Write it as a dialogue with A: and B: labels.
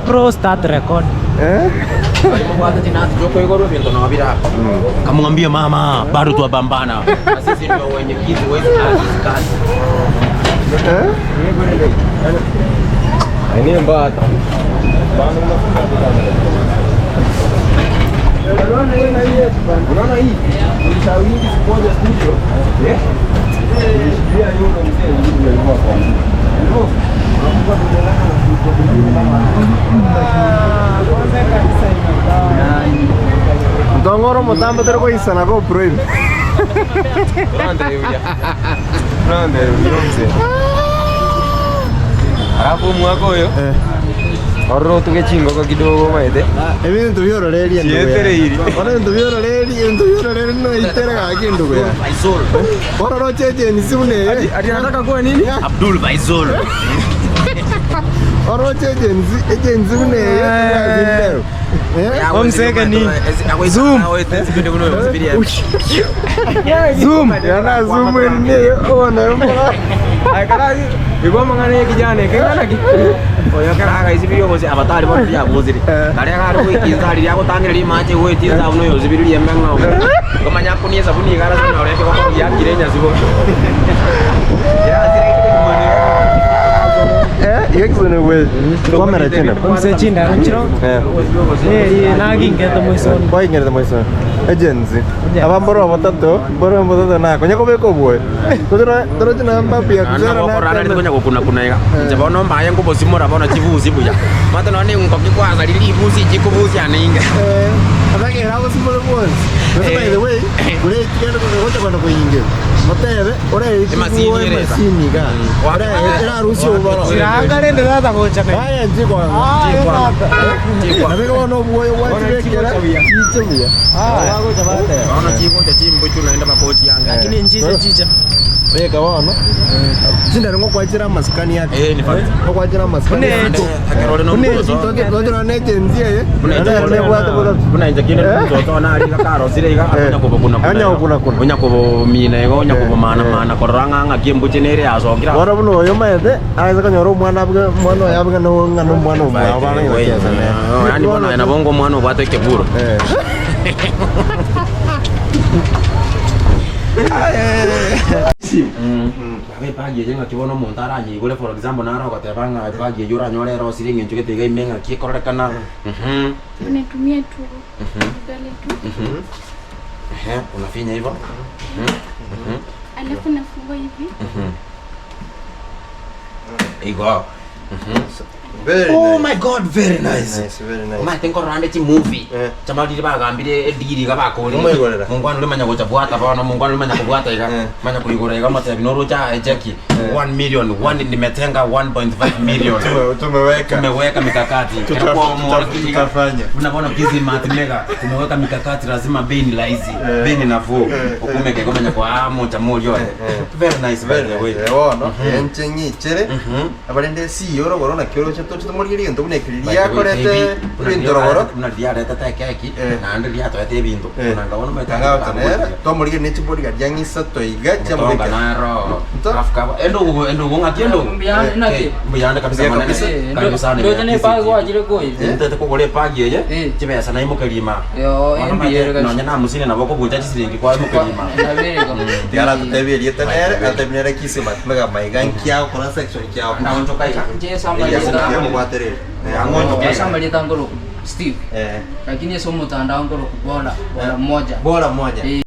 A: GoPro start recording.
B: Eh?
C: Mobwate chinati chiokoigorwa ebinto nabo bire aa. Kamwambie mama bado twapambana. Na sisi ndio wenye kitu huwezi kazi kazi.
B: Eh?
C: Unaona hii? Ulisawingi siku moja studio. Eh? Nilishikilia nyundo mzee ndio ilikuwa kwa. Ndio.
B: Ntong'ore omotambe tore koisana GoPro ime.
C: Alafu omwaka oyo ororo otuge chingoko kidogo omanyete.
B: Ebinto biororeria endugu yaye.
C: Chietereiri.
B: Bono ebinto biororeria, ebinto biororeria noitere gaki endugu yaye. Bono roche ejensi buna eye.
C: Ati anataka kuwa nini? Abdul Faisal.
B: Bono roche ejensi, ejensi buna eye tobwati ndero. Eh?
C: Omseke ni Zoom. Zoom.
B: Yana zoom in niyo obono
C: Igo amang'ana ya ekijana eke ng'ana ki? Oyo ekero agaisibirie obosie abatari bono riabosire. Karia kare goika inse aria riagotangereria amache goetia esabuni oyo osibirie riembe ng'a obo. Okomanya akonie esabuni iga arase nore ekegoko giakire enyasi bono.
B: Eh, iga ekisone gwe kwamera chinde.
A: Omse chindaro chiro.
B: Eh.
A: Neri nagingete moisoni.
B: Kwaingerete moisoni. Agency. Aba mboro abatato, mboro abatato na konya kobeka oboyo. Totoro toroche na mbapi ya kuzara na.
C: Naende rituko gokuna kuna iga. Inche bono mbaye nkobosimora bono chibusi buya. Omanyete nonya engoko kwasarire ribusi chikobusia ninge.
B: Eh, atagera agosimore bwonsi. Gose by the way, bure tigende gocha kwenda koyingira. Motebe ore
C: Emasini
B: ere
C: ere esa.
B: emasini iga. Ore erarusie oboro.
A: Chiranga rende tata gocha naye.
B: Aya nchikwanga.
A: Ah,
C: Chikwanga.
A: tata.
B: Nabeke bono obwoyo gwachibekera chiche buya.
A: Bagocha bateba.
C: Bono chigocha chimbuchu naende bakochianga.
A: Lakini nchiche chicha.
B: Beka bono. Chindaro ngokwachera amasikani ake.
C: Eh, ni fact.
B: Ngokwachera amasikani
A: Buna
B: ake.
C: Ekero ore nomogoso.
B: Tochora ne agency eye.
C: Buna inche
B: Nere nebwate borabu.
C: Buna inche kinde mtoto one aria iga karosire iga akonya kobokuna kuna.
B: Akonya gokuna kuna.
C: Onya kobomina iga onya
B: Eh,
C: kobomana
B: eh.
C: mana korora ng'a ng'aki embuche nere yasokire.
B: Bono buna oyo omanyete aase konyora omwana abuge omwana oye abuge no ng'a nomwana omwabo bamanye gochesa nere.
C: Yaani bono aye nabo ng'omwana obwate ekeburo.
B: Eh.
C: Baba ebagi eye ng'aki bono omonto aranyeigore for example naro ogoteba ng'a ebagi eywo oranyore erosire eng'encho gete iga ime ng'aki ekororekana mh.
D: Unatumia tu vidole tu
C: Ehe, unafinya hivyo
D: alafu nafungua hivi
C: igo.
B: Very
C: Oh
B: nice.
C: my god, very nice.
B: Nice, very nice.
C: Omanyete nkorora ande chimovie
B: Eh.
C: chamarire bagambire ediri iga bakorire
B: Omoigorera.
C: mongwana ore manya gocha bwata bono mongwana ore manya kobwata iga
B: Eh.
C: manya koigora iga omotebi noroche aye cheki 1 million 1 nimetenga 1.5 million
B: Tume- Tumeweka.
C: tumeweka mikakati
B: Tuta-
C: Kero kwa
B: tuta-
C: kizi-
B: tutafanya.
C: buna bono kizi matimega tumeweka mikakati lazima bei ni rahisi
B: Eh.
C: bei ni nafuu
B: Eh,
C: okumeka igo manya kwa ah mocha morio
B: Eh, eh.
C: very nice by the way
B: Eh, bono enche ng'ichere
C: Mhm.
B: abarende esiyo orogoro naki oroche toche tomorigerie egento buna ekeri
C: By the way,
B: riakorete
C: baby, buna
B: ebinto rogoro
C: buna riaretete ekeki
B: Eh.
C: naende riatoete ebinto
B: Eh.
C: buna nkabona omanyete
B: Kang'aota nere twamorigeria ne chibori garia ng'isato iga
C: Mutonga
B: chiamobekera
C: naro
B: Nto?
C: Rough cover. Endugu endugu ng'aki endugu
E: Mbuyande naki?
C: Eh, mbuyande kabisa
B: Mbuya
C: manene
B: kabisa.
E: Eh,
C: Karibu sana
E: ndoche ne
C: Kisi.
E: bag gwachire koi.
C: Eh, ntete kogora epagi eye
E: Eh.
C: chibesa naimokerima
E: Yo, embiyere kabisa.
C: nonya namusine nabo okobucha chisiringi kwaimokerima
E: Nabereka.
B: Tiga erieta nere atebi nere kisimat mega maiga nkiagokora section kiago
C: Naonchoka iga
E: Nche samarieta.
B: kiamobwaterere
C: Ang'onchoka iga.
E: Samarieta ngoroku Steve.
B: Eh.
E: Lakini ase omotandao ngoroku bora bora moja.
B: bora moja
E: Eh.